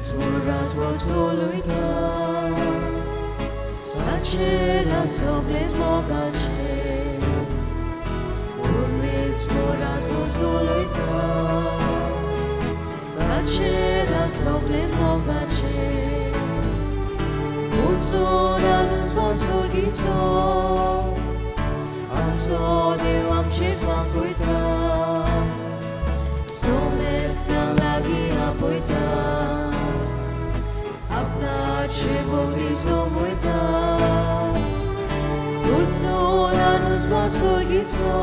मिसवराज चलयता ताचेर सगळें मोगाचें परमेश्वराज चलयता ताचेर सगळें मोगाचें उर्सोरानूच सोर्गीचो आमचो देव आमचेर फांकयता सोमेस्तां लागीं आपयता आपणाचे भोंवती जमयता उर्सोरानूच सोर्गीचो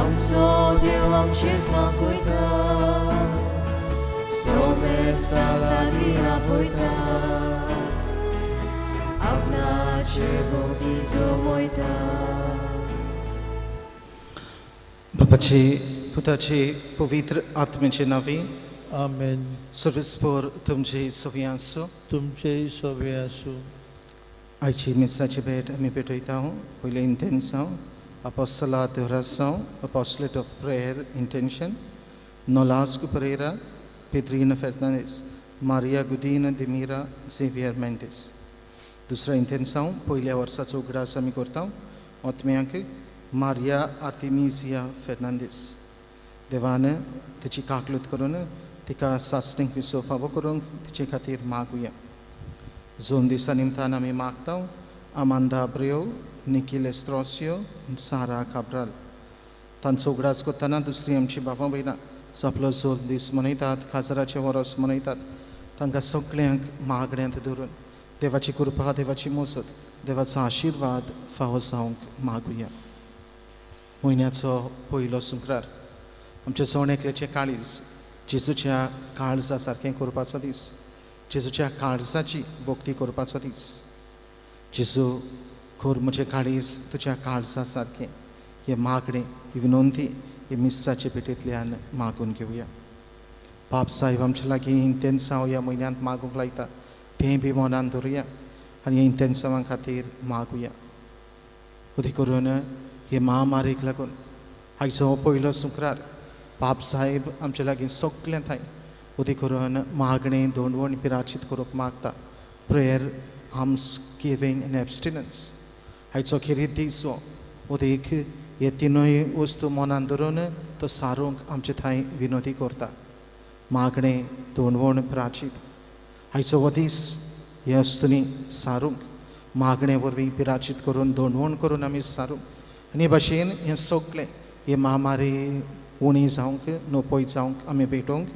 आमचो देव आमचेर फांकयता सोमेस्तां लागीं आपयता आपणाचे भोंवती जमयता. बापाचे पुताचे पवित्र आत्म्याचे नांवे आमेन. सर्वेस्पर तुमचे सवी आसूं. तुमचेय सवी आसूं. आयची मिसाची भेट आमी भेटयता. पयलें इंटेन्सांव Apostolado de Oração, Apostolate of Prayer Intention, Nolasco Pereira, Pedrina Fernandes, Maria Gudina de Mira, Xavier Mendes. दुसरा इंटेन्सांव पयल्या वर्साचो उगडास आमी करता ओतम्यांक मारिया आर्तिमिजिया फेर्नांदीस. देवान तिची काकलूत करून तिका सासणीक विसो फावो करूंक तिचे खातीर मागुया. जोन दिसा निमतान आमी मागता आमांदा अब्रेव, निखील एस्ट्रोसियो, सारा काब्राल. तांचो उगडास करतना दुसरी आमची भावां भयणां जो आपलो जोल दीस मनयतात, खाजराचें वरस मनयतात, तांकां सगळ्यांक मागण्यांत धरून देवाची कृपा, देवाची मोजत, देवाचो आशिर्वाद फावो जावंक मागुया. म्हयन्याचो पयलो शुक्रार आमच्या जण एकल्याचें काळीज जेजूच्या काळजा सारकें करपाचो दीस, जेजूच्या काळजाची भक्ती करपाचो दीस. जेजू कर म्हजें काळीज तुज्या काळजा सारकें हें मागणें, ही विनंती हे मिस्साचे भेटेंतल्यान मागून घेवया. बाप साहेब आमच्या लागीं इंटेन्सांव ह्या म्हयन्यांत मागूंक लायता तें बी मनान धरुया आनी ह्या इंटेन्सांवां खातीर मागुया. उदी करून हे महामारीक लागून आयचो हो पयलो शुक्रार बाप साहेब आमच्या लागीं सगळें थंय उदी करून मागणें दोंडवण पिराचीत करूंक मागता. Prayer, alms giving and abstinence आयचो खेरीत दीस हो. उदीक हे तिनूय वस्तू मनान धरून तो सारूंक आमचे थंय विनोदी करता. मागणें, दोंडवण, प्राचीत आयचो हो दीस हे वस्तूंनी सारूंक मागणे वरवीं पिराचीत करून दोंडवण करून आमी सारूंक आनी हे भाशेन हें सगळें हे महामारी उणी जावंक नोपय जावंक आमी भेटोवंक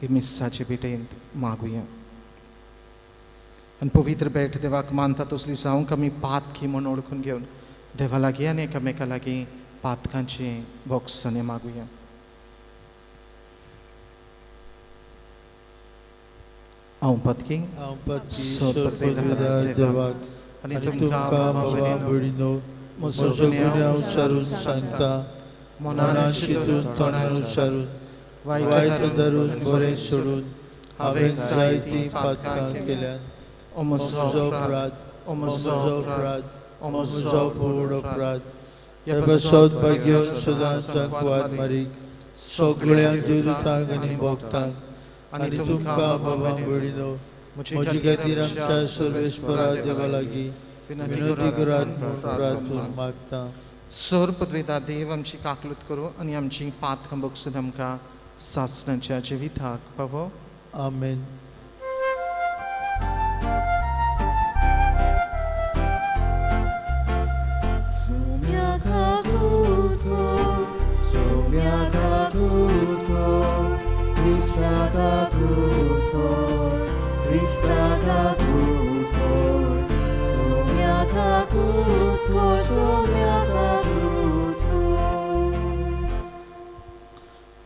ही मिस्साचे भेटेंत मागुया. आनी पवित्र भेट देवाक मानता तसली जावंक आमी पातकी म्हूण वळखून घेवन देवा लागीं आनी एकामेका लागीं पातकांचें बोगसणें मागुया. हांव पातकी देवाक आनी तुमकां भावा भयणीनो म्हजो गुन्यांव सारून सांगता, मनान चिंतून तोंडान सारून वायट धरून बरें सोडून हांवें जायतीं पातकां केल्यात. म्हजो अपराध, म्हजो अपराध, म्हजो व्हड अपराध. हे पासत भाग्यवन सदांच कुवार मारीक सगळ्यांक देवदूतांक आनी भक्तांक आनी तुमकां भावा भयणीनो म्हजे खातीर आमच्या सर्वेस्परा देवा लागीं विनंती करात म्हूण प्रार्थून मागता. सर पदवेदार देव आमची काकलूत करूं आनी आमची पातकां बगसून आमकां सासणाच्या जिविताक पावो. आमेन.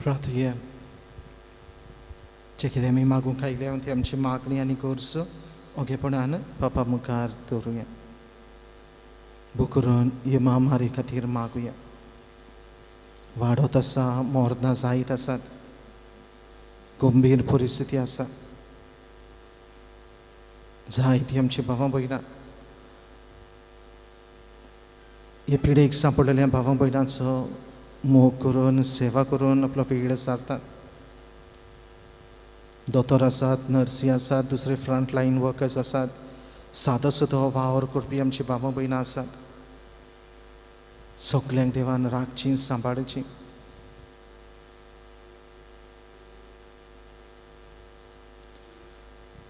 प्रार्थुया. जे कितें आमी मागूंक आयल्या ती आमची मागणी आनी गरज ओगेपणान बापा मुखार दवरुया. बुकरून हे महामारी खातीर मागुया. वाडत आसा, मरणां जायत आसात, गंभीर परिस्थिती आसा. जायती आमची भावां भयणां हे पिडेक सांपडलेल्या भावां भयणांचो मोग करून सेवा करून आपलो वेळ सारतात. दोतोर आसात, नर्सी आसात, दुसरे फ्रंट लायन वर्कर्स आसात, सादो सुदो वावर करपी आमची बाबा भयणां आसात. सगल्यांक देवान राखची, सांबाळची.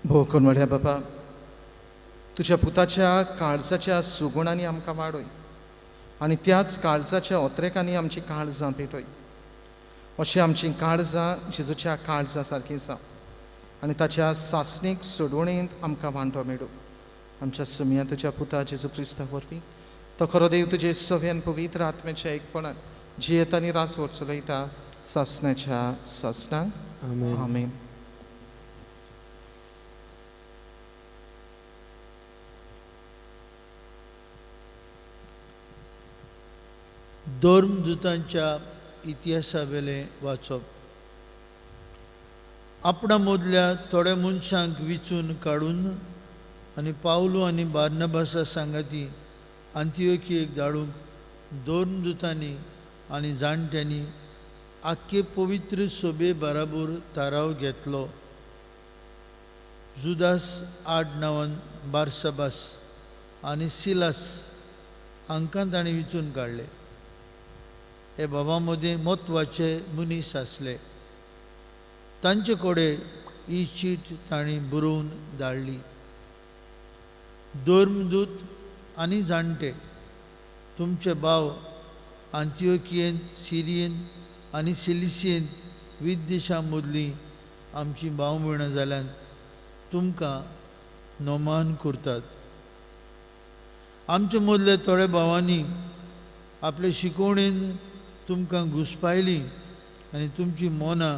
भोव करून म्हळ्यार बाबा तुज्या पुताच्या काळजाच्या सुगुणांनी आमकां वाडय आनी त्याच काळजाच्या ओत्रेकांनी आमची काळजां पेटय. अशीं आमचीं काळजां जेजूच्या काळजा सारकीं जावं आनी ताच्या सासणीक सोडवणेंत आमकां वांटो मेळूं. आमच्या सुमया तुज्या पुता जेजू क्रिस्ता वरवीं तो खरो देव तुजे सव्यान पवित्र आत्म्याच्या एकपणान जियेता आनी राजवट चलयता सासणाच्या सासणाक. आमेन. धर्मदूतांच्या इतिहासावेलें वाचप. आपणा मदल्या थोड्या मनशांक विचून काडून आनी पावलू आनी बार्नबासा सांगाती आंतियोखियेक धाडूंक धर्मदूतांनी आनी जाणट्यांनी आख्खे पवित्र सोबे बराबर थाराव घेतलो. जुदास आड नांवान बार्साबास आनी सिलास हांकां तांणी विचून काडले. हे बाबा मदीं म्हत्वाचे मनीस आसले. तांचे कडेन ही चीट तांणी बरोवन धाडली. धर्मदूत आनी जाणटे तुमचे भाव आंतियोकियेंत, सिरियेंत आनी सिलिसियेंत विदेशां मदलीं आमची भाव भयणां जाल्यान तुमकां नोमान करतात. आमचे मदले थोडे भावांनी आपले शिकवणेन तुमकां घुसपायली आनी तुमची मनां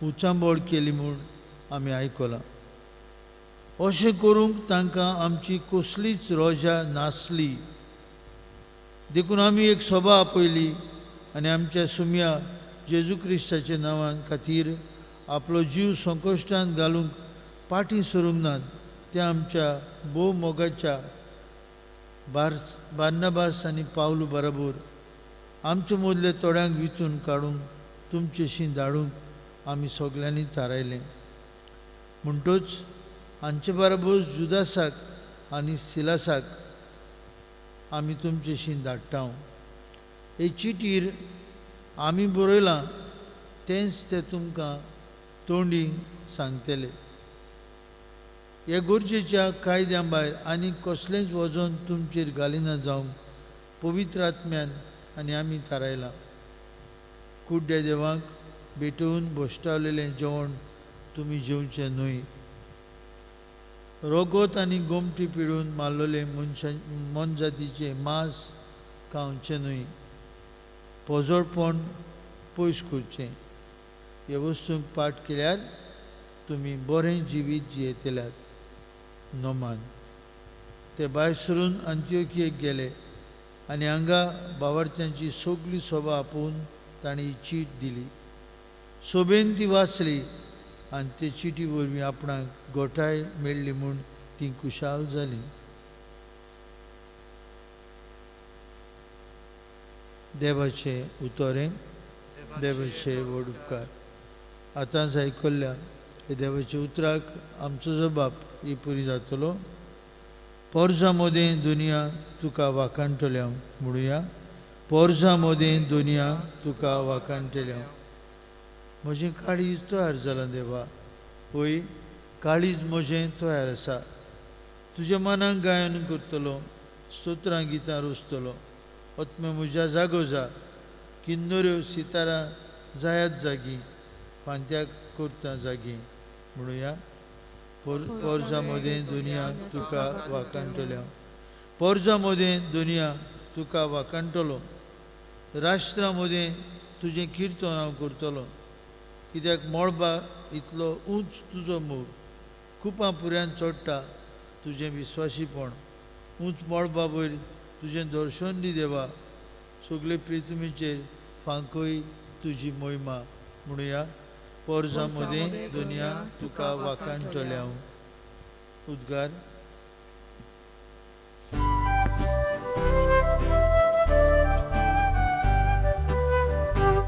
उचांबळ केली म्हूण आमी आयकलां. अशें करूंक तांकां आमची कसलीच रोजा नासली. देखून आमी एक सभा आपयली आनी आमच्या सुमया जेजू क्रिस्ताच्या नांवान खातीर आपलो जीव संकश्टांत घालूंक पाटी सरूंक नात त्या आमच्या भोव मोगाच्या बार्नबास आनी पावलू बराबर आमचे मदले थोड्यांक विचून काडूंक तुमचेशी धाडूंक आमी सगल्यांनी थारायलें. म्हणटूच हांचे बराबर जुदासाक आनी सिलासाक आमी तुमचेशी धाडटा. हे चिटीर आमी बरयलां तेंच ते तुमकां तोंडी सांगतले. हे गरजेच्या कायद्या भायर आनी कसलेंच वजन तुमचेर घालिना जावंक पवित्र आत्म्यान आनी आमी थारायलां. कुड्ड्या देवाक भेटोवन भश्टावलेलें जेवण तुमी जेवचें न्हय. रगत आनी गोमटी पिळून मारलेले मनशां मोनजातीचें मांस खावचें न्हय. पोजोडपण पयस करचें. ह्या वस्तूंक पाठ केल्यार तुमी बरें जिवीत जियेतल्यात. नोमान. ते भायर सरून आंतियोकियेक गेले आनी हांगा बावार्थ्यांची सगली सभा आपोवन तांणी चीट दिली. सोबेन ती वाचली आनी ते चिटी वरवीं आपणाक गोठाय मेळ्ळी म्हूण ती खुशाल जाली. देवाचें उतरें, देवाचे व्हड उपकार. आतांच आयकल्ल्या हे देवाच्या उतराक आमचो जबाब ही पुरी जातलो. पोरजा मदें दुनिया तुका वाखाणटल्या म्हणुया. पोरजा मदें दुनिया तुका वाखाणटल्या. म्हजें काळीज तयार जालां देवा, वय काळीज म्हजें तयार आसा. तुज्या मनाक गायन करतलो, स्तोत्रां गितां रोसतलो. आत्म्या म्हज्या जागो जा, किन्नऱ्यो सितारां जायात जागी, फांत्याक करता जागी म्हणुया. पोरजा मदें दुनिया तुका वाखाणटल्या. पोरजा मदें दुनिया तुका वाखाणटलो. राष्ट्रा मदें तुजें किर्तन हांव करतलो. कित्याक मळबा इतलो उंच तुजो मोग, कुपां पुऱ्यान चडटा तुजें विस्वासीपण. उंच मळबा वयर तुजें दर्शन दी देवा, सगळे पृथ्वीचेर फांकय तुजी मोहिमा म्हणुया. पोरजा मदें दुनिया तुका वाखाणटल्या. उद्गार.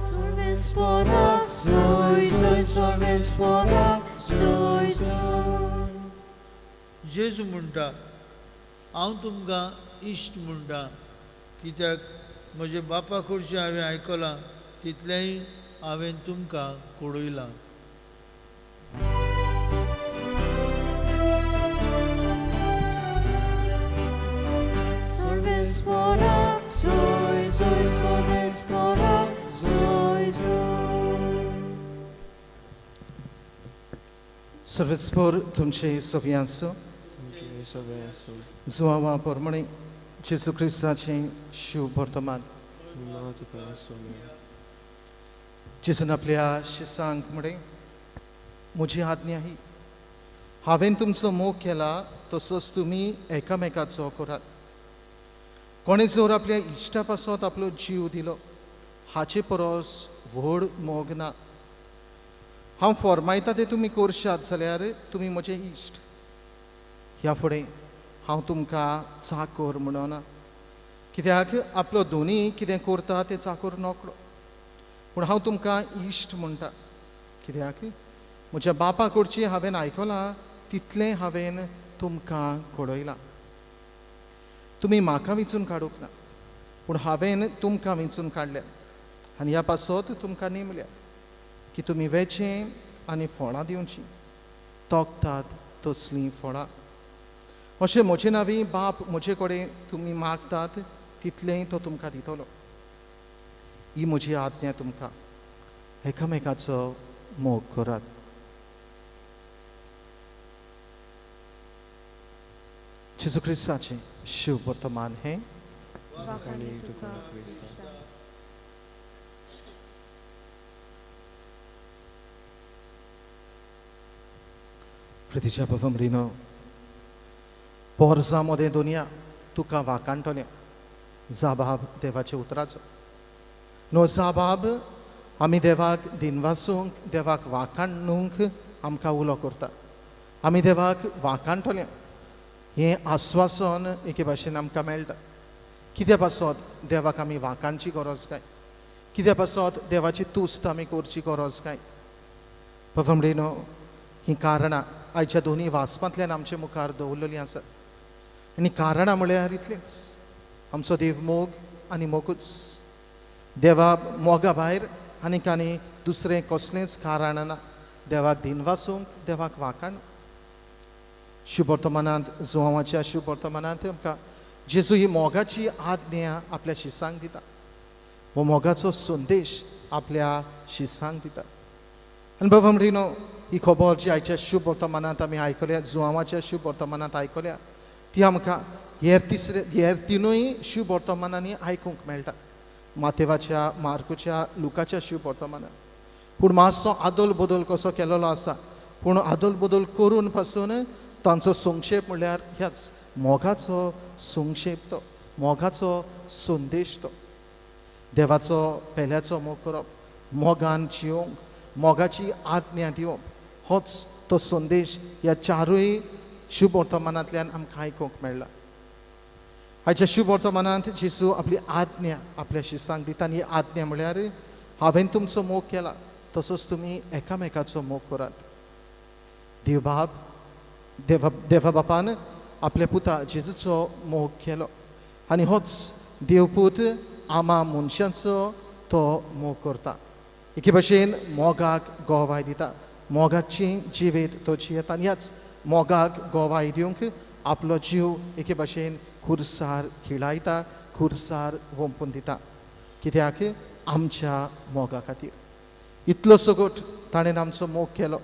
Sorves porak, soy, soy, sorves porak, जोय जोय. जेजू म्हणटा, हांव तुमकां इश्ट म्हणटा, कित्याक म्हज्या बापा कडचें हांवें आयकलां तितलेंय हांवें तुमकां कळयलां. Sorvesporak, zoy, zoy, sorvesporak, zoy, zoy. सर्वेस्पोर तुमचे सगळ्यांचो जुवावा परमणे जेजू क्रिस्ताचें शुभ वर्तमान. जेजून आपल्या शिसांक म्हळें, म्हजी आज्ञा ही, हांवें तुमचो मोग केला तसोच तुमी एकामेकाचो करात. कोणें जर आपल्या इश्टा पासत आपलो जीव दिलो हाचे परस व्हड मोग ना. हांव फॉर्मायता तें तुमी करशात जाल्यार तुमी म्हजे इश्ट. ह्या फुडें हांव तुमकां चाकोर म्हणना, कित्याक आपलो दोनी कितें करता तें चाकोर नकळो. पूण हांव तुमकां इश्ट म्हणटा, कित्याक म्हज्या बापा कडचें हांवें आयकलां तितलें हांवें तुमकां कळयलां. तुमी म्हाका विंचून काडूंक ना, पूण हांवें तुमकां विंचून काडल्या आनी ह्या पासत तुमकां नेमल्यात की तुमी वेचें आनी फळां दिवचीं, तोखतात तसलीं फळां. अशें म्हजे नांवी बाप म्हजे कडेन तुमी मागतात तितलेंय तो तुमकां दितलो. ही म्हजी आज्ञा तुमकां, एकामेकाचो मोग करात. जेजू क्रिस्ताचें शुभ वर्तमान हें. प्रतिच्या बाबा पोरसा मदें दुनिया तुका वाकाणटलें जाबाब देवाच्या उतराचो. न्हू जाबाब आमी देवाक दिनवासूंक, देवाक वाकाणूंक आमकां उलो करता. आमी देवाक वाकाणटलें हें आस्वासन एके भाशेन आमकां मेळटा. कित्या पासत देवाक आमी वाकाणची गरज काय? कित्या पासत देवाची तुस्त आमी करची गरज काय? बाबा न्हू हीं कारणां आयच्या दोनूय वाचपांतल्यान आमचे मुखार दवरलेलीं आसात. आनी कारणां म्हळ्यार इतलेंच, आमचो देव मोग आनी मोगूच. देवा मोगा भायर आनीक आनी दुसरें कसलेंच कारण ना देवाक दिनवासूंक, देवाक वाकाण. शुभ वर्तमानांत, जुवांवाच्या शुभ वर्तमानांत आमकां जेजू ही मोगाची आज्ञा आपल्या शिसांक दिता. हो मोगाचो संदेश आपल्या शिसांक दिता. आनी बाबा न्हू ही खबर जी आयच्या शुभ वर्तमानांत आमी आयकल्या, जुवांवाच्या शुभ वर्तमानांत आयकल्या, ती आमकां हेर तिसरे हेर तिनूय शुभ वर्तमानांनी आयकूंक मेळटा, मातेवाच्या, मार्कुच्या, लुकाच्या शुभ वर्तमानांत. पूण मातसो आदोल बदल कसो केलेलो आसा, पूण आदोल बदल करून पासून तांचो संक्षेप म्हणल्यार ह्याच मोगाचो संक्षेप, तो मोगाचो संदेश, तो देवाचो पेल्याचो मोग करप, मोगान जिवंक, मोगाची आज्ञा दिवप, होच तो संदेश ह्या चारूय शुभ वर्तमानांतल्यान आमकां आयकूंक मेळ्ळा. आयच्या शुभ वर्तमानांत जेजू आपली आज्ञा आपल्या शिसांक दिता आनी ही आज्ञा म्हळ्यार हांवें तुमचो मोग केला तसोच तुमी एकामेकाचो मोग करात. देव बाप देवा बापान आपल्या पुता जेजूचो मोग केलो आनी होच देवपूत आमा मनशांचो तो मोग करता. एके भाशेन मोगाक गोवाय दिता, मोगाची जिवेत तो जियेता आनी ह्याच मोगाक गोवाय दिवंक आपलो जीव एके भाशेन खुरसार खिळायता, खुरसार वोंपून दिता. कित्याक? आमच्या मोगा खातीर. इतलो सगट ताणें आमचो मोग केलो.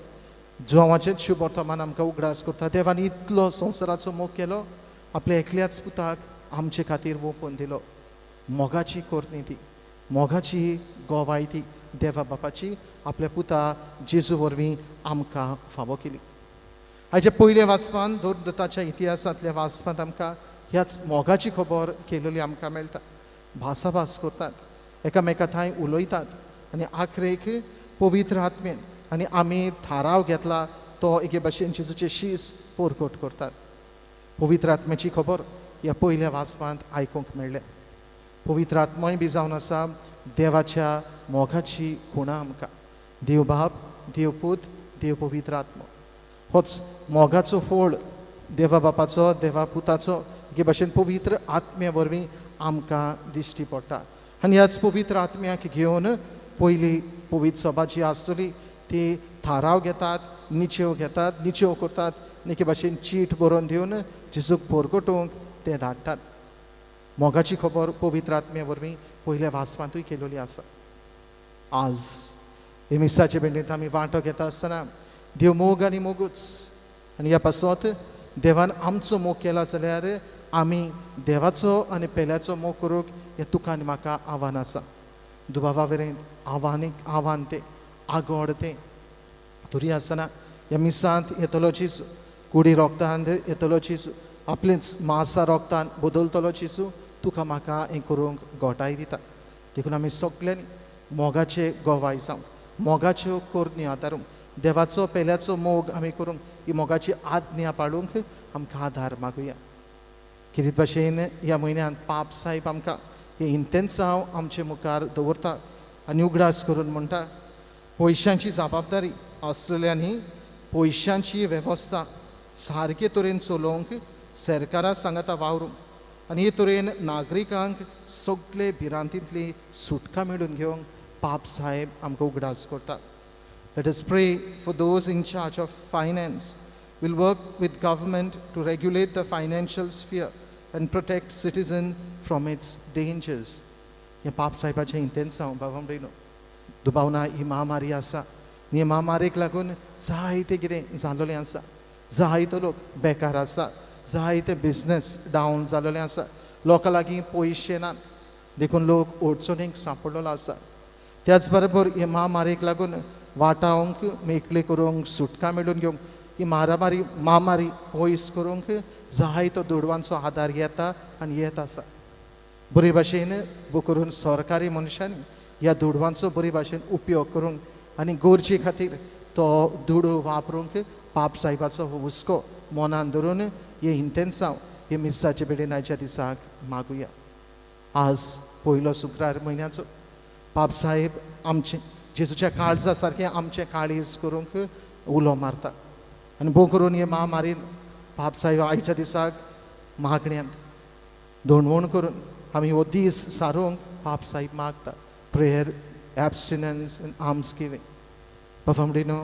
जुवांवाचेंच शुभ वर्तमान आमकां उगडास करता, देवान इतलो संवसाराचो मोग केलो, आपल्या एकल्याच पुताक आमचे खातीर वोंपून दिलो. मोगाची करणी ती, मोगाची गोवाय ती देवा बापाची आपल्या पुता जेजू वरवीं आमकां फावो केली. आयच्या पयल्या वाचपान, दोरदताच्या इतिहासांतल्या वाचपांत आमकां ह्याच मोगाची खबर केलेली आमकां मेळटा. भासाभास करतात, एकामेका थंय उलयतात आनी आखरेक पवित्र आत्मेन आनी आमी थाराव घेतला तो एके भाशेन जेजूचे शीस परकट करतात. पवित्र आत्म्याची खबर ह्या पयल्या वाचपांत आयकूंक मेळ्ळें. पवित्र आत्मोय बी जावन आसा देवाच्या मोगाची खुणा आमकां. देव बाप, देव पूत, देव पवित्र आत्मो. होच मोगाचो फोळ देवा बापाचो, देवा पुताचो एके भाशेन पवित्र आत्म्या वरवीं आमकां दिश्टी पडटा. आनी ह्याच पवित्र आत्म्याक घेवन पयली पवित्र सभा जी आसतली ती थाराव घेतात, निचेव घेतात, निचेव करतात आनी एके भाशेन चीट बरोवन दिवन जेजूक परगटूंक ते धाडटात. मोगाची खबर पवित्र आत्म्या वरवीं पयल्या वाचपांतूय केलेली आसा. आज हे मिसाचे भेंडींत आमी वांटो घेता आसतना देव मोग आनी मोगूच, आनी ह्या पासत देवान आमचो मोग केला जाल्यार आमी देवाचो आनी पेल्याचो मोग करूंक हें तुका आनी म्हाका आव्हान आसा. दुबावा वेरेंत आव्हानीक आव्हान तें, आगोड तें. तरी आसतना ह्या मिसांत येतलो जेजू, कुडी रोगतान येतलो जेजू, आपलेंच मासा रोगतान बदलतलो जेजू तुका म्हाका हें करूंक गोटाय दिता. देखून आमी सगल्यांनी मोगाचे गोवाय जावंक, मोगाच्यो करण्यो आदारूंक, देवाचो पेल्याचो मोग आमी करूंक, ही मोगाची आज्ञा पाळूंक आमकां आदार मागुया. कितें भाशेन ह्या म्हयन्यांत पाप साहेब आमकां हें इंतेन्सांव आमचे मुखार दवरता आनी उगडास करून म्हणटा, पयशांची जबाबदारी आसलेल्यांनी पयशांची वेवस्था सारके तरेन चलोवंक सरकारा सांगाता वावरूंक आनी हे तरेन नागरिकांक सगळे भिरांतींतली सुटका मेळून घेवंक पाप साहेब आमकां उगडास करता. Let us pray for those in charge of finance will work with government to regulate the financial sphere and protect citizens from its dangers. हें पाप साहेबाचें इंतेन्सांव बाबा म्हणलो. दुबावना ही महामारी आसा आनी हे महामारीक लागून जायतें कितें जालोलें आसा, जायतो लोक बेकार आसा, जायते बिजनस डावन जालोलें आसा, लोकां लागीं पयशे नात, देखून लोक अडचणीक सांपडलेलो आसा. त्याच बरोबर हे महामारीक लागून वाटावंक, मेकळी करूंक, सुटका मेळून घेवंक, ही मारामारी महामारी पयस करूंक जायतो दुडवांचो आदार येता आनी येत आसा. बरे भाशेन करून सरकारी मनशांनी ह्या दुडवांचो बरे भाशेन उपयोग करूंक आनी गरजे खातीर तो दुडू वापरूंक पाप साहेबाचो हो हुस्को मनान धरून हे इंतेन्सांव हे मिसाचे भेटेन आयच्या दिसाक मागुया. आज पयलो शुक्रार म्हयन्याचो पाप साहेब आमचें जेजूच्या काळजा सारकें आमचें काळीज करूंक उलो मारता आनी भोव करून हे महामारीन पाप साहेब आयच्या दिसाक मागण्यांत दोणवण करून आमी हो दीस सारूंक पाप साहेब मागता. Prayer, abstinence and alms giving. बाबामडीनो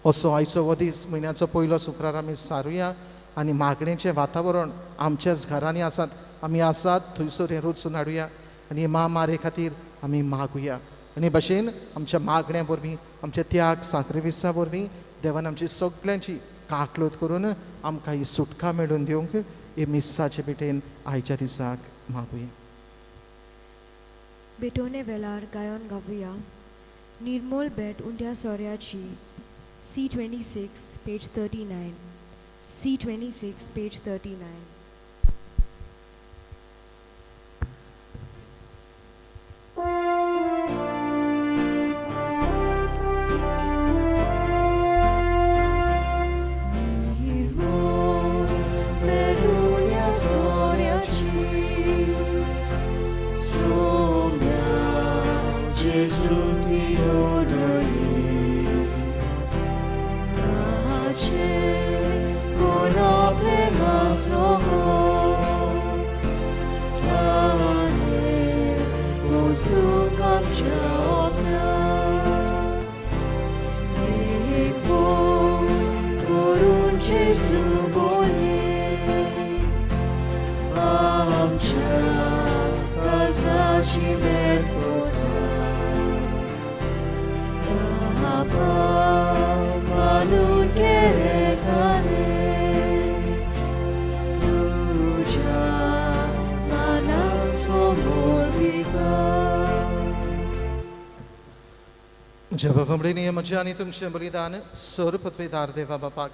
असो आयचो हो दीस म्हयन्याचो पयलो शुक्रार आमी सारुया आनी मागणेचें वातावरण आमच्याच घरांनी आसात, आमी आसात थंयसर हें रुचून हाडुया आनी हे महामारी खातीर आमी मागुया. आनी भशेन आमच्या मागण्या वरवीं, आमच्या त्याग साक्रिफिसा वरवीं देवान आमची सगल्यांची काकलूत करून आमकां ही सुटका मेळून दिवंक हे मिसाचे भेटेन आयच्या दिसाक मागुया. बेटोने वेलार गायन गावया निर्मोल बेट उंड्या सोऱ्याची. C26 page 39. C26 page 39. जबमडीने म्हजें आनी तुमचें बलिदान सर्वपत्वेदार देवा बापाक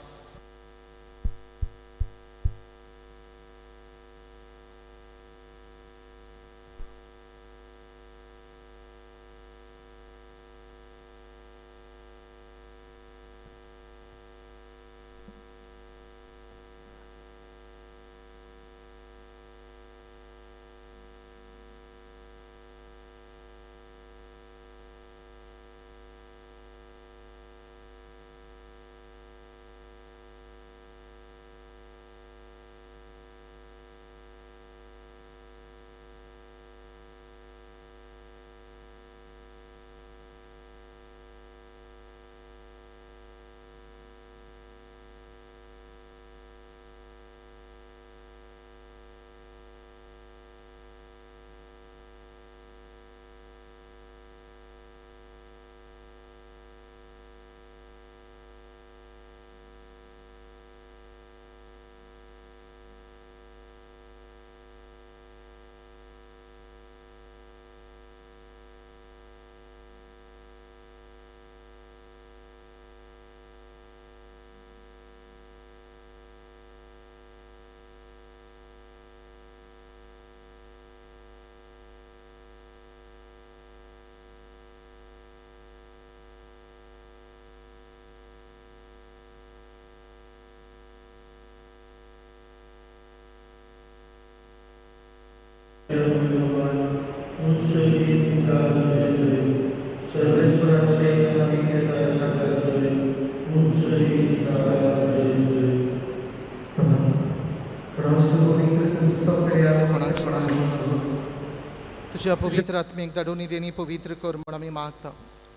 तुज्या पवित्र आत्मेक धाडून देणी पवित्र कर म्हण आमी मागता.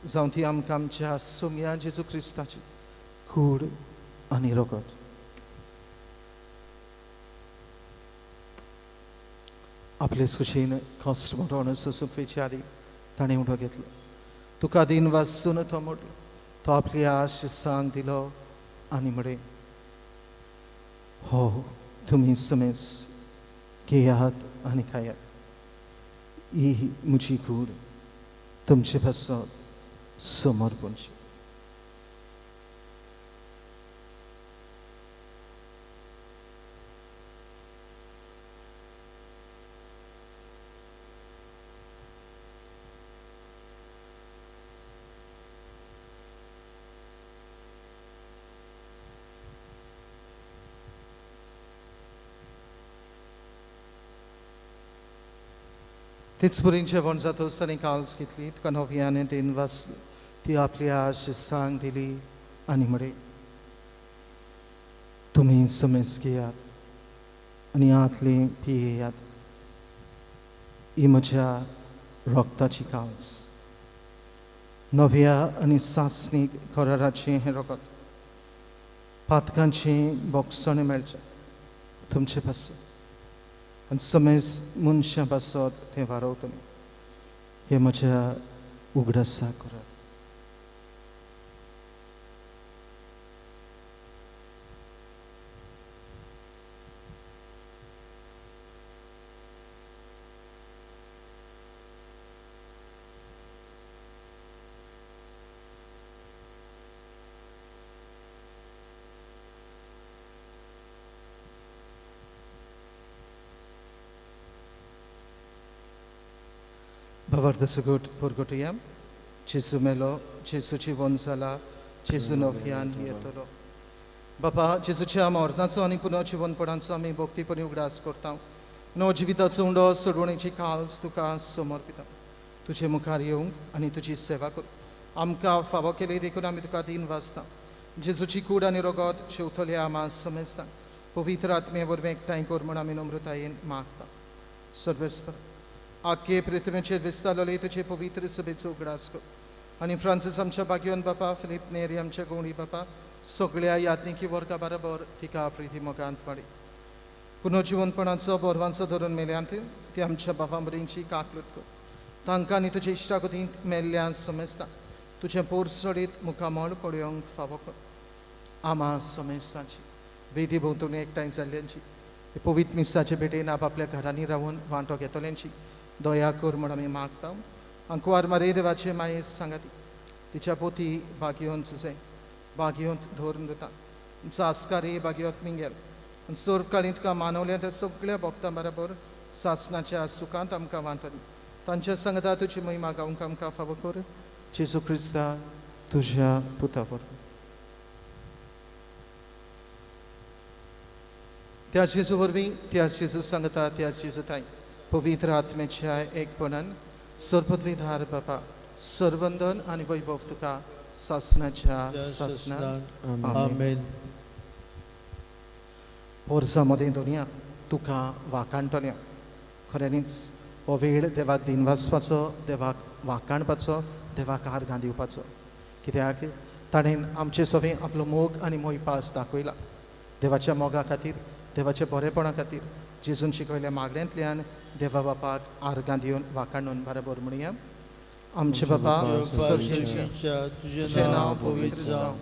जावं ती आमकां आमच्या सोम्या जेजू क्रिस्ताची कूड आनी रगत. आपले सुशेन कॉस्ट मोटो सोंपचे आदी ताणें उठो घेतलो. तुका दिन वासून तो मोडलो. तो आपली आश सांग दिलो आनी म्हळें, हो तुमी समेस घेयात आनी खायात. ही म्हजी कूड तुमचे पासत समर्पणची. तेच परीन जेवण जातच ताणें काल्स घेतली. तुका नव्याने then वाचली. ती आपली आश सांग दिली आनी म्हळें, तुमी समेस घेयात आनी आतली पियेयात. ही म्हज्या रगताची काल्स. नव्या आनी सासणीक कराराचें हें रगत पातकांचें बोगसणें मेळचें तुमचे पासून आनी समेज मनशां पासत तें वारवतलें. हें म्हज्या उगडासा करात. भावार्थ सुगट पुरगुटया. जेजू मेलो, जेजूची जिवन जाला, जेजू नव्यान येतलो. बापा, जेजूच्या मरणाचो आनी पुनः जिवनपणाचो आमी भक्तीपणी उगडास करता. नव जिविताचो उंडो सोडवणेची काल्स तुका समर्पिता. तुजे मुखार येवंक आनी तुजी सेवा करूं आमकां फावो केली देखून आमी तुका दिन वाचता. जेजूची कूड आनी रगत शेवतले आमा समजता. पवित्र आत्मे वरवीं एकठांय कर म्हूण आमी नम्रतायेन मागता. सर्वेस्पर आखे पृथ्वीचेर विस्तारलेले तुजे पवित्र सभेचो उगडास कर आनी फ्रांसीस आमच्या भाग्यवन बापा, फिलीप नेरी आमच्या गोंडी बापा, सगळ्या याज्ञिकी वर्गा बरोबर तिका प्रिती मोगांत वाडी. पुनर्जिवनपणाचो बोरवांचो धरून मेल्यांत ती आमच्या बाबा मरींची काकलूत कर. तांकां आनी तुजे इश्टागतींत मेल्ल्यान समजता. तुजें पोरसडीत मुखामळ पळोवंक फावो कर. आमा समेस्तांची वेदी भोंवतणी एकठांय जाल्ल्यांची पवित्र मिसाचे भेटेन आपल्या घरांनी रावन वांटो घेतल्यांची दया कर म्हण आमी मागता. आंकवार मारे देवाचे माये सांगाती तिच्या पोती भाग्योन सुसें भाग्योंत धरून दिता. आमचो आस्कारी भाग्योत मिंगेल आनी सर्व काळीं तुका मानवल्या त्या सगळ्या भक्तां बरोबर सासनाच्या सुखांत आमकां वांटली. तांच्या सांगता तुजी महिमा गावंक आमकां फावो कर. जेजू क्रिस्ता तुज्या पुता वरवीं. त्या जेजू वरवीं, त्या जेजू सांगता, त्या जेजू ताई पवित्र आत्म्याच्या एकपणान सर्वपदवीधार बापा सर्वंदन आनी वैभव तुका सासनाच्या सासनात. आमेन. पोरसा मदें दोनया तुका वाकाणटल्या. खऱ्यांनीच हो वेळ देवाक दिन वाचपाचो, देवाक वाकाणपाचो, देवाक आर्गां दिवपाचो. कित्याक ताणें आमचे सवें आपलो मोग आनी मोयपास दाखयला. देवाच्या मोगा खातीर, देवाच्या बरेपणा खातीर जेजून शिकयल्या मागण्यांतल्यान देवा बापाक आर्गां दिवन वाकाणून बरोबर म्हणया. आमचे बापा तुजें नांव पवित्र जावं,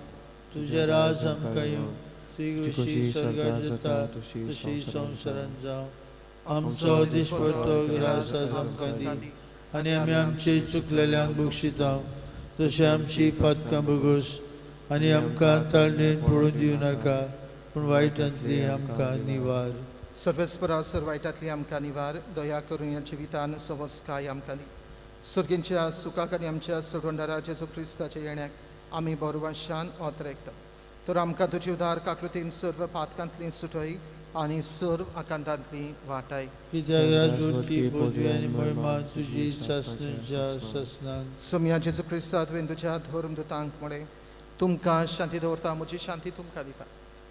तुजें राज आमकां येवं, तुजी खुशी स्वर्गार जाता तशी संवसारांत जावं. आमचो दिसपट्टो ग्रास आज आमकां दी आनी आमी आमचे चुकलेल्यांक बक्षिता तशें आमची पातकां भोगोस आनी आमकां ताळणेन पडून दिवं नाका, पूण वायटांतली आमकां निवार. सर्वेस्परा सर वायटांतली आमकां निवार. दया करून ह्या जिवितान सवस्काय आमकां दी. सर्गींच्या सुखाक आनी आमच्या सोडवणदारा जेजू क्रिस्ताच्या येण्याक आमी बरवाशान ओतरेकता. तर आमकां तुजी उदार काकृतीन सर्व पातकांतली सुटय आनी सर्व आकांतांतली वाटाय. कित्याक राजवटकी पदवी आनी महिमा तुजी सासणाच्या सासणाक. सोमया जेजू क्रिस्ता तुवें तुज्या धर्मदूतांक म्हळें, तुमकां शांती दवरता, म्हजी शांती तुमकां दिता.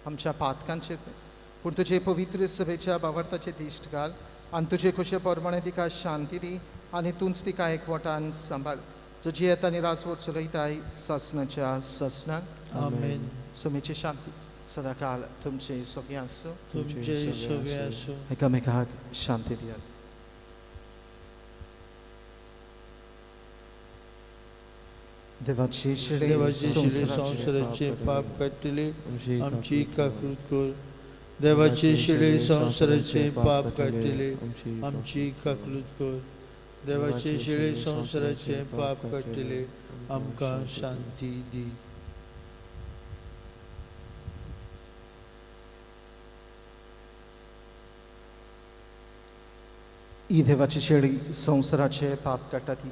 आमच्या पातकांचेर न्हय पूण तुजे पवित्र सभेच्या बावडताचे दिश्ट घाल आनी तुजे खुशे प्रमाणे तिका शांती दी आनी तूंच तिका एकवटान सांबाळ, जो जियेता आनी राजवट चलयताय सासणाच्या सासणाक. आमेन. सोमेची शांती सदाकाल तुमचे सगळे आसूं. तुमचे सगळे आसूं. एकामेकाक शांती दियात. देवाची देवाचे संवसाराचे पाप काडटले आमची काकूत कर. देवाचे शिळे संवसाराचे पाप काडटले आमची काकूत कर. देवाचे शिळे संवसाराचे पाप काडटले आमकां शांती दी. ही देवाची शेळी संवसाराचे पाप काडटा ती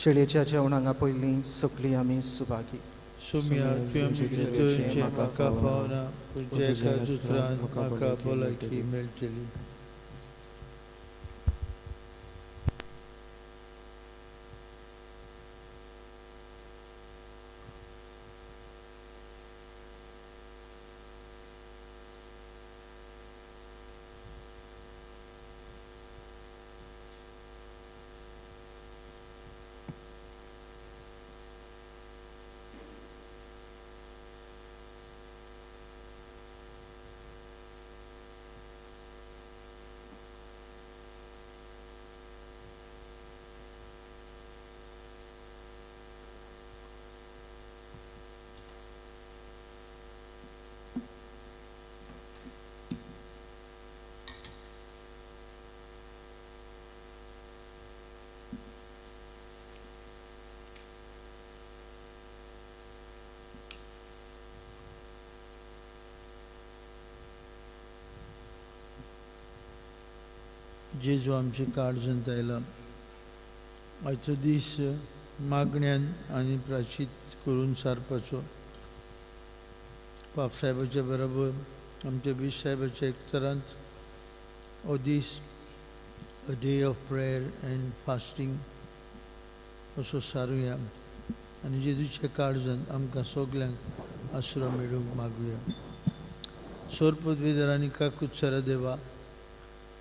शेळयेच्या जेवणांगा पयलीं सगळीं आमी सुभागी. सोम्या तुवें म्हाका फावना पूण एका उतरान म्हाका भलायकी मेळटली. जेजू आमचे काळजांत आयला. आयचो दीस मागण्यान आनी प्राचीत करून सारपाचो. पाप साहेबाच्या बरोबर आमच्या बीस साहेबाच्या एकतरांत हो दीस a day of prayer and fasting असो सारुया आनी जेजूच्या काळजांत आमकां सगल्यांक आसरो मेळूंक मागुया. सोर पदवीधर आनी काकूत सरा देवा,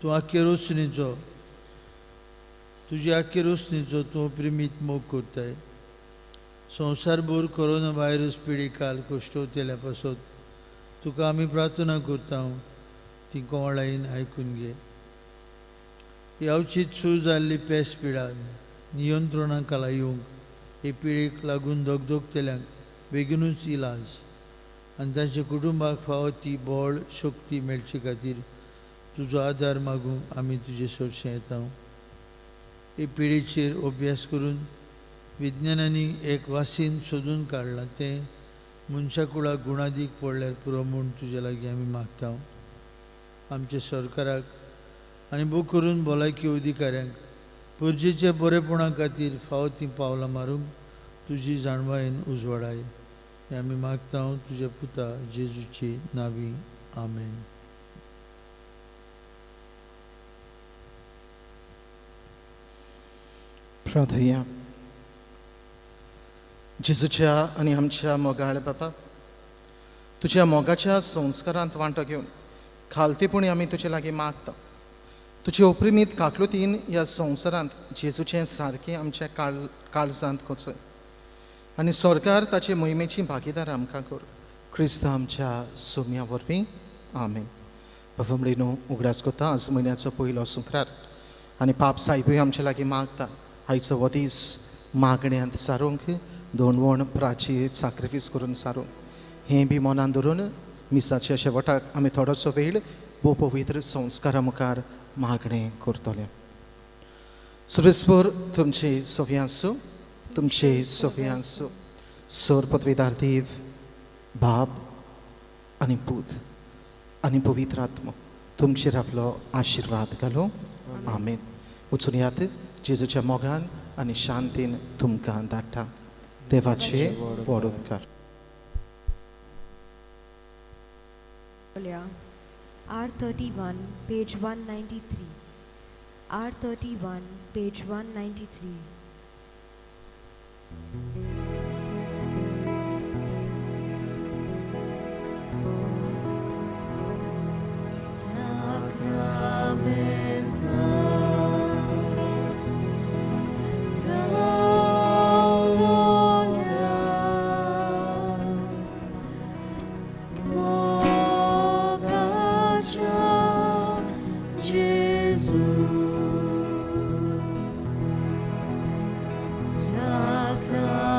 तूं आख्खे रोसणीचो, तुजी आख्खे रोसणीचो तूं प्रेमीत मोग करताय. संवसारभर कोरोना व्हायरस पिडिकाल कश्टवतेल्या पासत तुका आमी प्रार्थना करता, ती कोवळायेन आयकून घे. यावचीत सुरू जाल्ली पेस पिडा नियंत्रणा खाला येवंक हे पिडेक लागून दगदगतल्यांक बेगीनूच इलाज आनी तांच्या कुटुंबाक फावो ती बळ शक्ती मेळचे खातीर तुजो आदार मागूंक आमी तुजे सरशें येता. हे पिडेचेर अभ्यास करून विज्ञानांनी एक वासीन सोदून काडलां, तें मनशा कुळाक गुणादीक पडल्यार पुरो म्हूण तुजे लागीं आमी मागता. आमच्या सरकाराक आनी बूक करून भलायकी अधिकाऱ्यांक परजेच्या बरेपणा खातीर फावो तीं पावलां मारूंक तुजी जाणवायेन उजवाडाय हें आमी मागता तुज्या पुता जेजूची नावी. आमेन. प्रार्थया. जेजूच्या आनी आमच्या मोगाळ बापा, तुज्या मोगाच्या संस्कारांत वांटो घेवन खालतेपणी आमी तुजे लागीं मागता. तुजे ओप्रिमीत काकलुतीन ह्या संवसारांत जेजूचें सारकें आमच्या काळजांत कोचय आनी सरकार ताचे मोहिमेची भागीदार आमकां कर. क्रिस्त आमच्या सोम्या वरवीं. आमेन. बाबा न्हू उगडास करता आज म्हयन्याचो पयलो शुक्रार आनी पाप सायबूय आमच्या लागीं मागता. आयचो हो दीस मागण्यांत सारूंक दोनवण प्राची साक्रिफीस करून सारूंक हें बी मनान धरून मिसाच्या शेवटाक आमी थोडोसो वेळ भोव पवित्र संस्कारा मुखार मागणें करतले. सुरेशभर तुमचे सोफी आसूं, तुमचे सोफी आसूं. सर पदवीदार देव बाप आनी पूत आनी पवित्र आत्मो तुमचेर आपलो आशिर्वाद घालूं. आमेन. वचून यात जेजूच्या मोगान आनी शांतीन तुमकां धाडटा. देवाचे व्हड उपकार. R31, page 193. R31, page 193. Sacramenta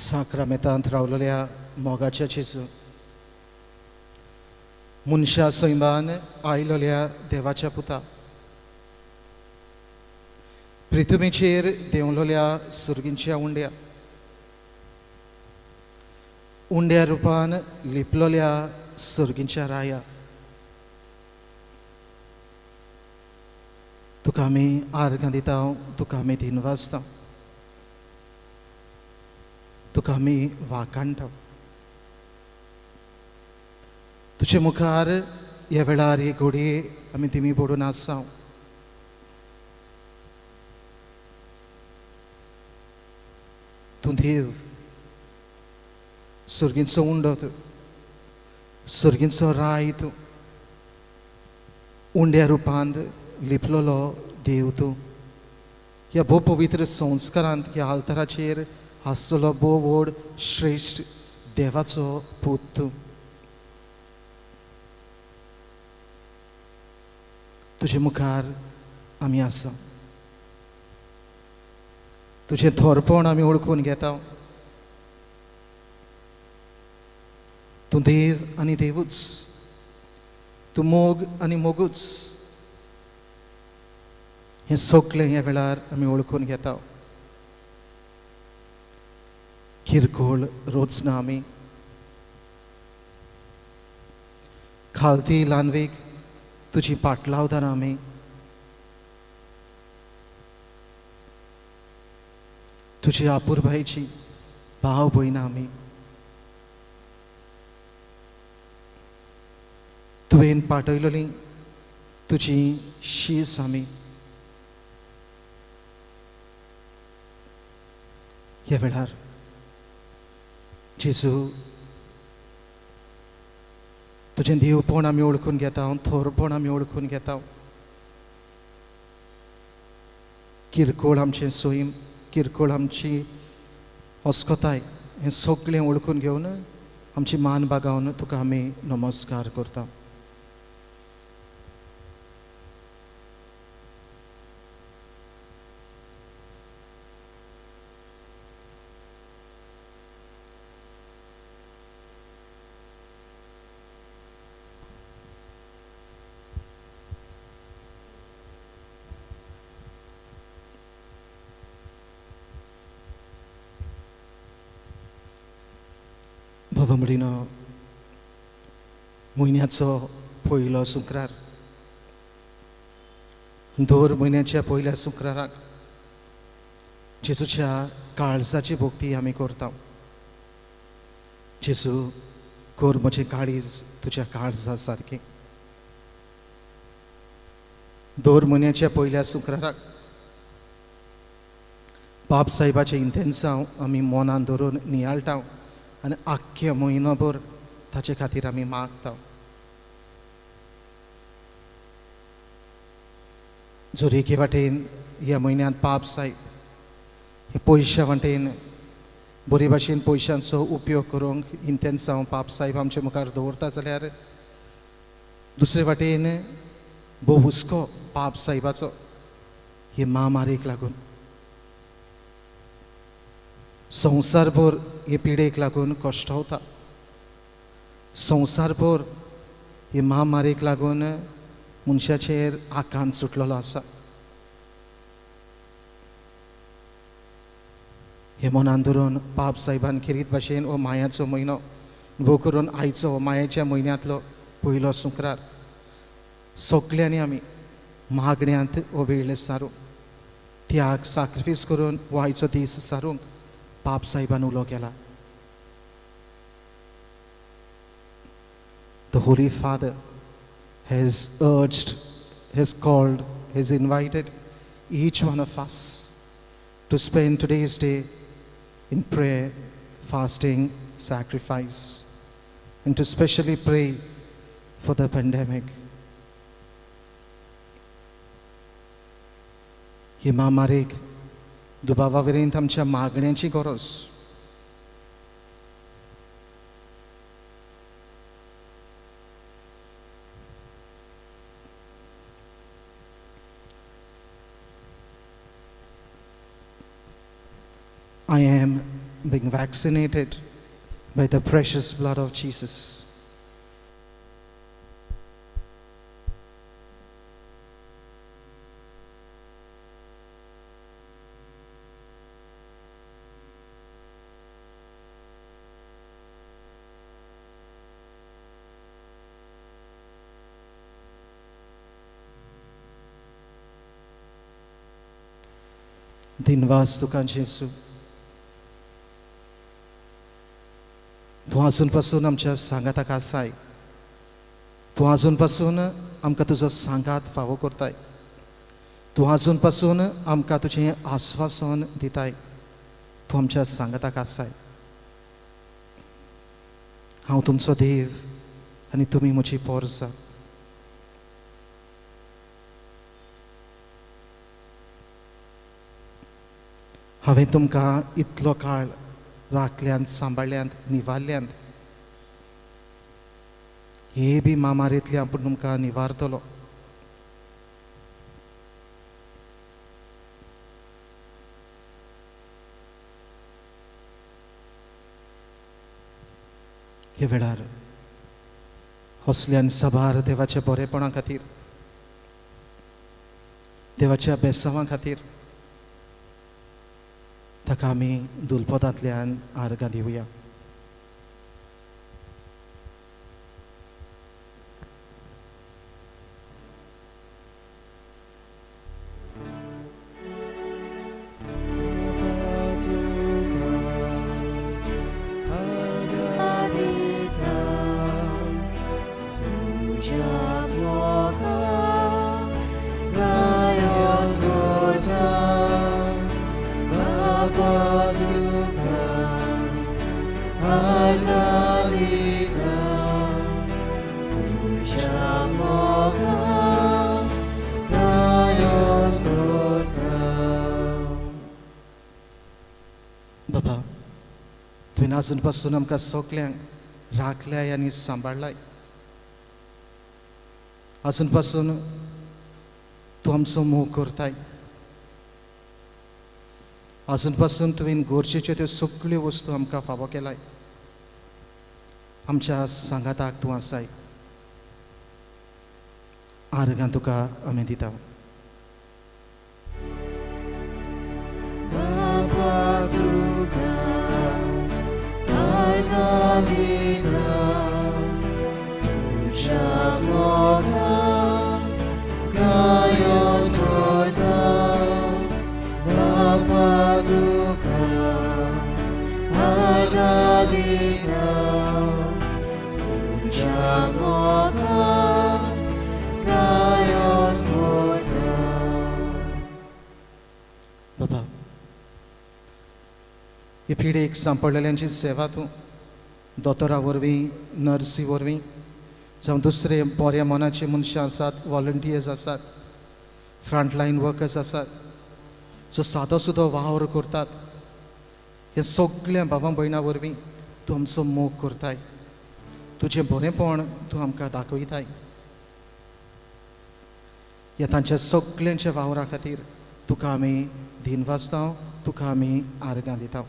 साक्रामेंतांत रावलेल्या मोगाच्या जेजू, मनशा सैमान आयलोल्या देवाच्या पुता, पृथ्वीचेर देंवलोल्या सुर्गींच्या उंड्या उंड्या रुपान लिपलोल्या सुर्गींच्या राया, तुका आमी आर्गां दिता, तुका आमी दिनवासता, तुका आमी वाखाणटा. तुजे मुखार ह्या वेळार ही घोडये आमी दिमी पडून आसा. तूं देव, सुर्गींचो उंडो तूं, सुर्गींचो राय तूं, उंड्या रुपांत लिपलोलो देव तूं. ह्या भोव पवित्र संस्कारांत ह्या आल्ताराचेर आसतलो भोव व्हड श्रेश्ठ देवाचो पूत तूं. तुजे मुखार आमी आसा. तुजें थोरपण आमी वळखून घेता. तूं देव आनी देवूच, तूं मोग आनी मोगूच, हें सगळें ह्या वेळार आमी वळखून घेता. किरकोळ रोज ना आमी, खालती ल्हानवेक तुजी पाटलावदार आमी. तुजी आपुरबायेची भाव भयणां आमी. तुवें पाठयलेली तुजी शीस आमी. ह्या वेळार जेजू तुजें देवपण आमी वळखून घेता, थोरपण आमी वळखून घेता. किरकोळ आमचें सोयीम, किरकोळ आमची अस्कताय, हें सगळें वळखून घेवन आमची मान बागावन तुका आमी नमस्कार करता. भवमडीनो म्हयन्याचो पयलो शुक्रार, दर म्हयन्याच्या पयल्या शुक्राराक जेजूच्या काळजाची भक्ती आमी करता. जेजू कर म्हजें काळीज तुज्या काळजा सारकें. दर म्हयन्याच्या पयल्या शुक्राराक बाप साहेबाचें इंतेन्सांव आमी मनान धरून नियाळटा आनी आख्खे म्हयनोभर ताचे खातीर आमी मागता. जर एके वाटेन ह्या म्हयन्यांत पाप साहेब हे पयश्या वाटेन बरे भाशेन पयशांचो उपयोग करूंक इंतेन्सांव पाप साहेब आमचे मुखार दवरता जाल्यार दुसरे वाटेन भोव हुस्को पाप साहेबाचो हे महामारीक लागून, संवसारभर हे पिडेक लागून कश्टवता, संवसारभर हे महामारीक लागून मनशाचेर आकांत सुटलेलो आसा. हे मनान धरून पाप साहेबान खेरीत भाशेन हो मायाचो म्हयनो भोव करून आयचो मायाच्या म्हयन्यांतलो पयलो शुक्रार सगल्यांनी आमी मागण्यांत हो वेळ सारूंक, त्याग साक्रिफायस करून हो आयचो दीस सारूंक पाप साहेबान उलो केला. The Holy Father has urged, has called, has invited each one of us to spend today's day in prayer, fasting, sacrifice, and to specially pray for the pandemic. हे महामारीक दुबावा वरेन आमच्या मागण्यांची गरज. I am being vaccinated by the precious blood of Jesus. दिनवास तुका जेजू, तूं आजून पासून आमच्या सांगाताक आसाय, तूं आजून पासून आमकां तुजो सांगात फावो करताय, तूं आजून पासून आमकां तुजें आस्वासन दिताय, तूं आमच्या सांगाताक आसाय. हांव तुमचो देव आनी तुमी म्हजी पोरसां. हांवें तुमकां इतलो काळ राखल्यांत, सांबाळ्यांत, निवारल्यांत, हे बी म्हामारींतल्यान पूण तुमकां निवारतलो. ह्या वेळार हसल्यान सभार देवाच्या बरेपणा खातीर, देवाच्या बेसांवा खातीर ताका आमी दुलपदांतल्यान आर्गां दिवया. बाबा, तुवें आजून पासून आमकां सगल्यांक राखल्याय आनी सांबाळ्ळाय. आजून पासून तूं आमचो मोग करताय. आजून पासून तुवें गरजेच्यो त्यो सगळ्यो वस्तू आमकां फावो केलाय. आमच्या सांगाताक तूं आसाय. आर्गां तुका आमी दिता. बाबा, हे पिडेक सांपडलेल्यांची सेवा तूं दोतोरा वरवीं, नर्सी वरवीं, जावं दुसरे बऱ्या मनाचे मनशां आसात, वॉलंटियर्स आसात, फ्रंटलायन वर्कर्स आसात, जो सादो सुदो वावर करतात, ह्या सगळ्या भावां भयणां वरवीं तूं आमचो मोग करताय. तुजें बरेंपण तूं आमकां दाखयताय. ह्या तांच्या सगल्यांच्या वावरा खातीर तुका आमी दिनवासता, तुका आमी आर्गां दिता.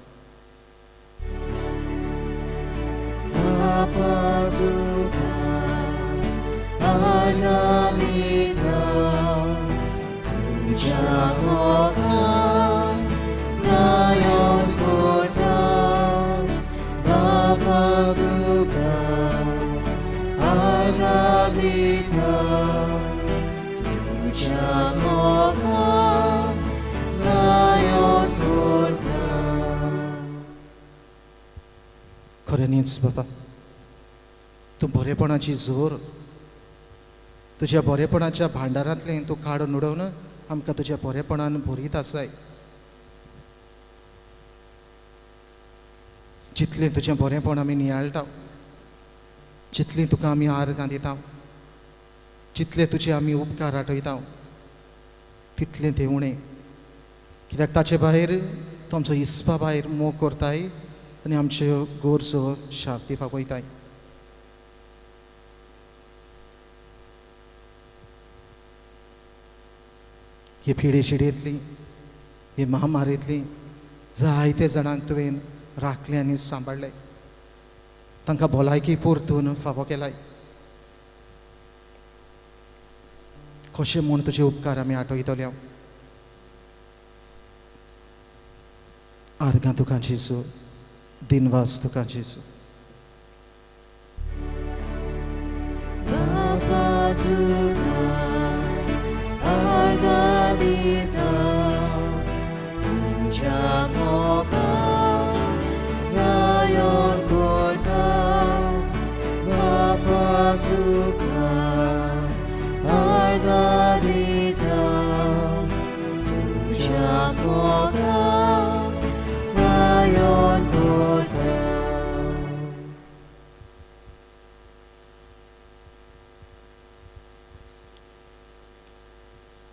खऱ्यांनीच बाबा, तूं बरेपणाची जोर तुज्या बरेपणाच्या भांडारांतलें तूं काडून उडोवन आमकां तुज्या बरेपणान भरीत आसाय. जितलें तुजें बरेंपण आमी नियाळटा, जितलीं तुका आमी आर्गां दिता, जितले तुजे आमी उपकार आठयता, तितलें तें उणें. कित्याक ताचे भायर तूं आमचो हिस्पा भायर मोग करताय आनी आमच्यो गरजो शार्ती पावयताय. हे पिडे शिडयेंतली, हे महामारींतली जायते जाणांक तुवें राखलें आनी सांबाळ्ळें. तांकां भलायकी परतून फावो केलाय. कशें म्हूण तुजे उपकार आमी आठयतले. आर्गां तुका जेजू, दिनवास तुका जेजू.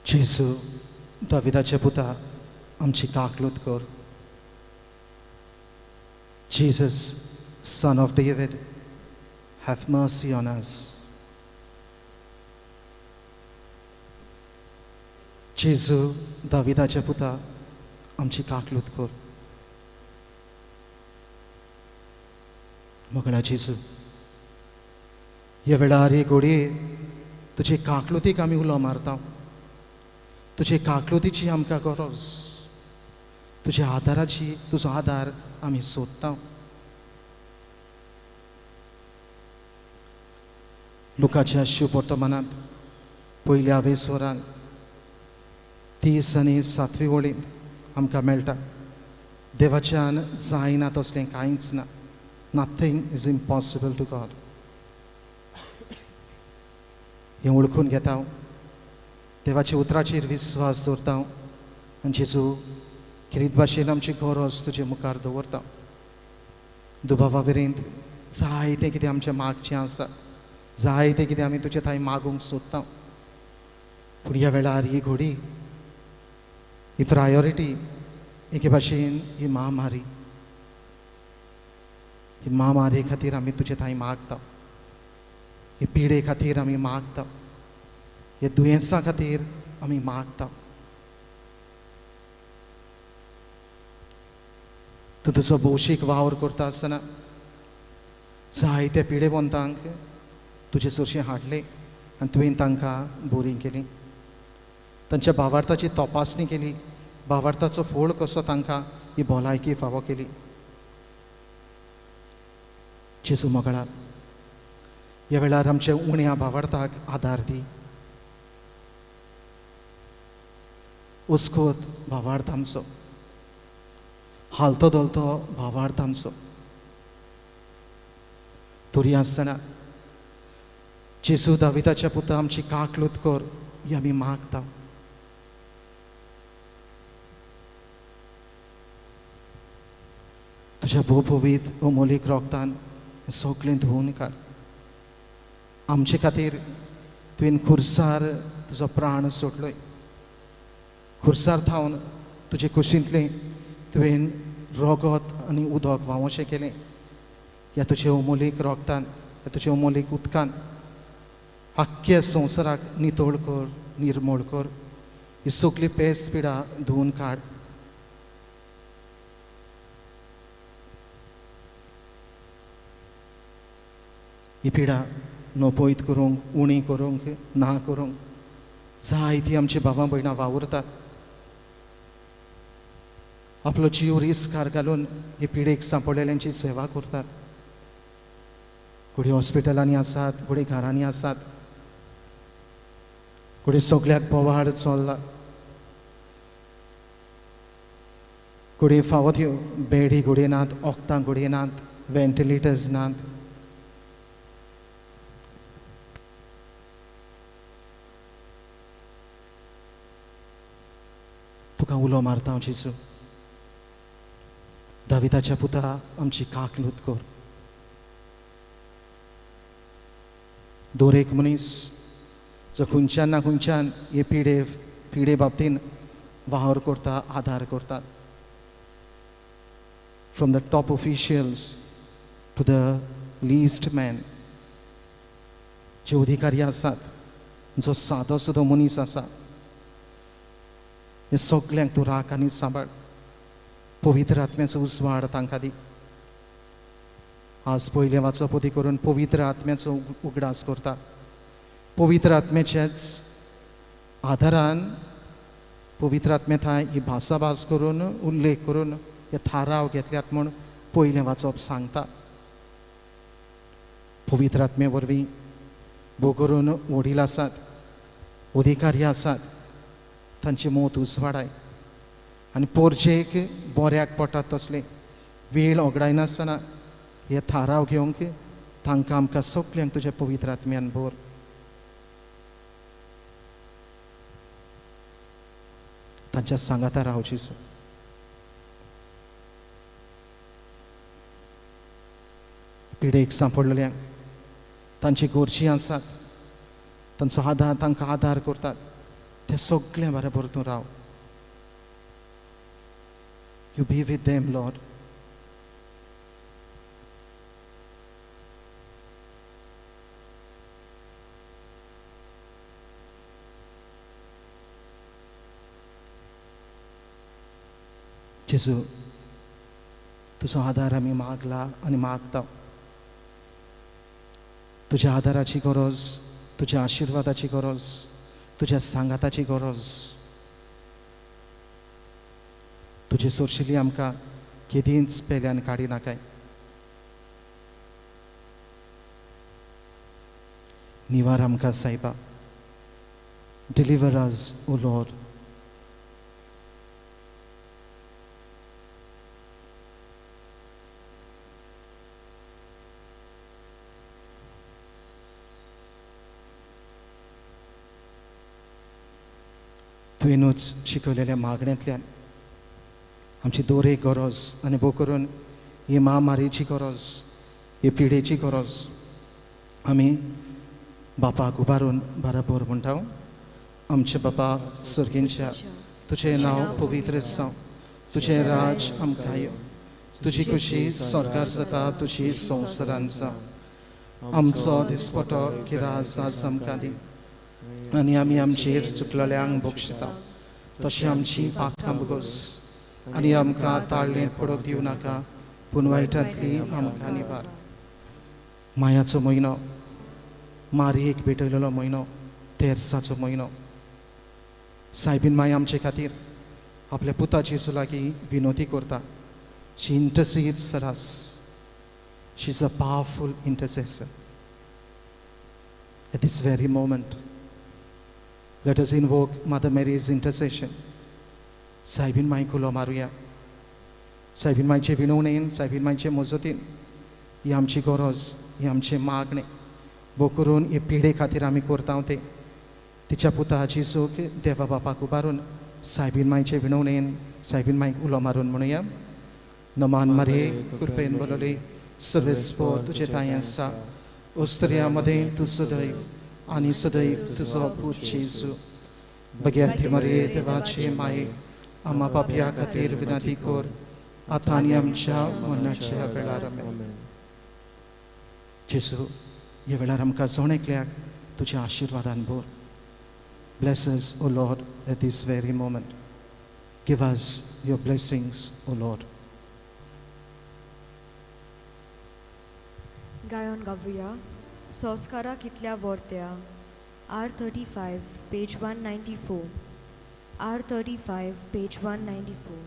जेजू, दाविदाचे पुता, आमची काकलूत कर. Jesus, son of David, have mercy on us. जेजू, दाविदाचे पुता, आमची काकलूत कर. मोगळा जेजू, ह्या वेळार हे घोडये तुजे काकलुतीक आमी उलो मारता. तुजे काकलुतीची आमकां गरज, तुज्या आदाराची, तुजो आदार आमी सोदता. लुकाच्या शुभवर्तमानांत पयल्या वेसवरान 30 आनी 7वी वळींत आमकां मेळटा, देवाच्यान जायना तसलें कांयच ना. Nothing is impossible to God. हें वळखून घेता, देवाच्या उतराचेर विस्वास दवरता आनी जेजू खेरीत भाशेन आमची गरज तुजे मुखार दवरता. दुबावा वेरेंत जायतें कितें आमचें मागचें आसा, जायतें कितें आमी तुजे थंय मागूंक सोदता, पूण ह्या वेळार ही घोडी, ही प्रायोरिटी एके भाशेन ही महामारी, ही महामारी खातीर आमी तुजे थंय मागता, हे पिडे खातीर आमी मागता, हे दुयेंसा खातीर आमी मागता. तूं तुजो भौशीक वावर करता आसतना जायते पिडेवंतांक तुजे सरशीं हाडले आनी तुवें तांकां बरीं केलीं, तांच्या भावार्थाची तपासणी केली, भावार्थाचो फोळ कसो तांकां ही भलायकी फावो केली. जेजू मोगळा, ह्या वेळार आमच्या उण्या भावार्थाक आदार दी. उस्कोत भावार्थ आमचो, हालतो धोलतो भावार्थ आमचो. तरी आसतना जेजू दाविदाच्या पुता आमची काकलूत कर ही आमी मागता. तुज्या भोवभोवीत अमोलीक रोगतान सगळें धुवन काड. आमचे खातीर तुवें खुर्सार तुजो प्राण सोडलोय, खुर्सार थावन तुजे कुशींतलें तुवें रोगत आनी उदक व्हांवोशें केलें. ह्या तुजे अमोलीक रोगतान, ह्या तुजे अमोलीक उदकान आख्ख्या संवसाराक नितळ कर, निर्मूळ कर. ही सगली पेस पिडा धुवन काड. ही पिडा नपयत करूंक, उणी करूंक, ना करूंक जायती आमची भावां भयणां वावुरतात. आपलो जीव रिस्कार घालून हे पिडेक सांपडलेल्यांची सेवा करतात. घडये हॉस्पिटलांनी आसात, घडये घरांनी आसात, घडये सगल्याक बोवाळ चल्ला, घडये फावो त्यो बेडी घडये नात, वखदां घडये नात, व्हेंटिलेटर्स नात. तुका उलो मारता हांव जेजू, दाविदाच्या पुता आमची काकलूत कर. दर एक मनीस जो खंयच्यान ना खंयच्यान हे पिडे बाबतीन वावर करता, आदार करतात. From the top officials to the least man, जे अधिकारी आसात, जो सादो सुदो मनीस आसा, हे सगल्यांक तूं राख आनी सांबाळ. पवित्र आत्म्याचो उजवाड तांकां दी. आज पयलें वाचप करून पवित्र आत्म्याचो उगडास करता. पवित्र आत्म्याच्याच आदारान पवित्र आत्म्या थंय ही भासाभास करून, उल्लेख करून हे थाराव घेतल्यात म्हूण पयलें वाचप सांगता. पवित्र आत्म्या वरवीं भोव करून वडील आसात, अधिकारी आसात, तांची मत उजवाडाय आनी पोरजेक बऱ्याक पडटात तसले वेळ ओगडायनासतना हे थाराव घेवंक तांकां आमकां सगल्यांक तुज्या पवित्र आत्म्यान भर. तांच्या सांगाता राव जेजू. पिडेक सांपडलेल्यांक तांची गोरजी आसात, तांचो आदार, तांकां आदार करतात, ते सगळें बरोबर तूं राव. You be with them, Lord. जेजू, तुजो आदार आमी मागला आनी मागता. तुज्या आदाराची गरज, तुज्या आशिर्वादाची गरज, तुज्या सांगाताची गरज. तुजे सोरशिली आमकां केदींच पेल्यान काडी नाकाय. निवार आमकां सायबा. Deliver us, O Lord. तुवेंनूच शिकयलेल्या मागण्यांतल्यान आमची दोरे गरज आनी भोव करून ही महामारीची गरज, ही पिडेची गरज आमी बापाक उबारून बराबर म्हणटा. आमचे बापा सर्गींच्या, तुजें नांव पवित्र जावं, तुजें राज आमकां येवं, तुजी खुशी स्वर्गार जाता तुजी संवसारान जावं. आमचो दिसपटो किरास आज आमकां दी आनी आमी आमचेर चुकलेल्यांक बक्षिता तशें आमची पातकां भोगोस आनी आमकां ताळ्ळेंत पडोवंक दिवं नाका, पूण वायटांतली आमकां निवार. मायाचो म्हयनो, मारयेक भेटयलेलो म्हयनो, तेर्साचो म्हयनो. सायबीन माय आमचे खातीर आपल्या पुता जेजू लागीं विनोती करता. She intercedes for us. She is a powerful intercessor. At this very moment, let us invoke Mother Mary's intercession. Soybean माय उलो मारुया. सायबीन मायचे विनवणेन, सायबीन मायचे मजतीन ही आमची गरज, ही आमचें मागणें भोव करून हे पिडे खातीर आमी करता तें तिच्या पुता जेजूक देवा बापाक उबारून सायबीन मायचे विनवणेन सायबीन मायक उलो मारून म्हणुया. नमान मारये, कृपेन बरयली, सर्वेस्पो तुजे तांय आसा, अस्तुऱ्यां मदें तूं सदैव आनी सदैव तुजो पूत जेजू. बग्याती मारये देवाचे माये, आमा पापया खातीर विनंती कर, आतां आनी आमच्या मरणाच्या वेळार. आमेन. जेजू, ह्या वेळार आमकां जण एकल्याक तुज्या आशिर्वादान भर. Bless us, O Lord, at this very moment. Give us your blessings, O Lord. गायन गावया संस्कारा कितल्या वर्त्या. R35, page 194. R35, page 194.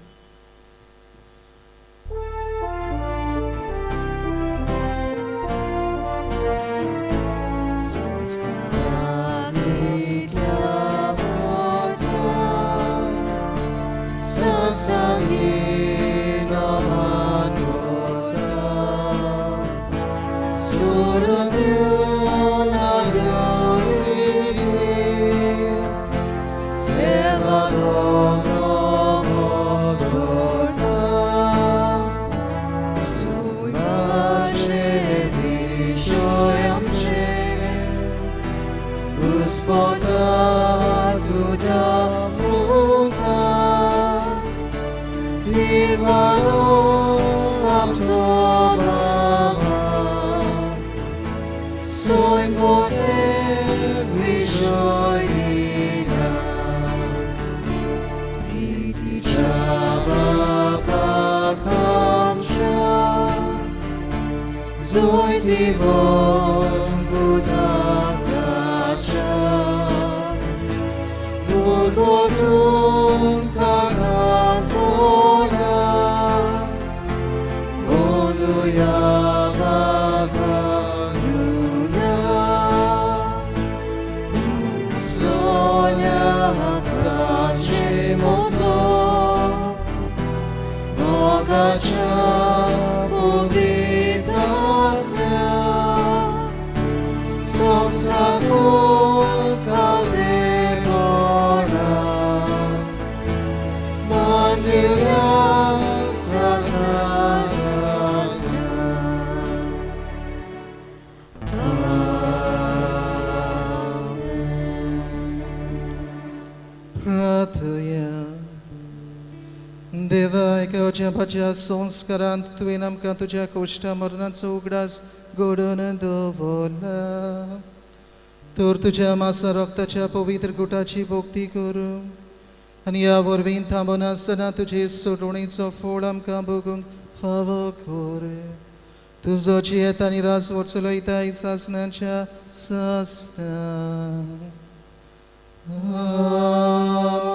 देवा संस्कारांत तुवें आमकां तुज्या कोश्टा मरणाचो उगडास घडोवन दवरला, तर तुज्या मासा रक्ताच्या पवित्र गुटाची भक्ती करूं आनी ह्या वरवीं थांबनासतना तुजे सोडवणेचो फोड आमकां भोगूंक फावो कर. तुजो जियेता आनी राजवट चलयताय सासणाच्या सासणाक. आमेन.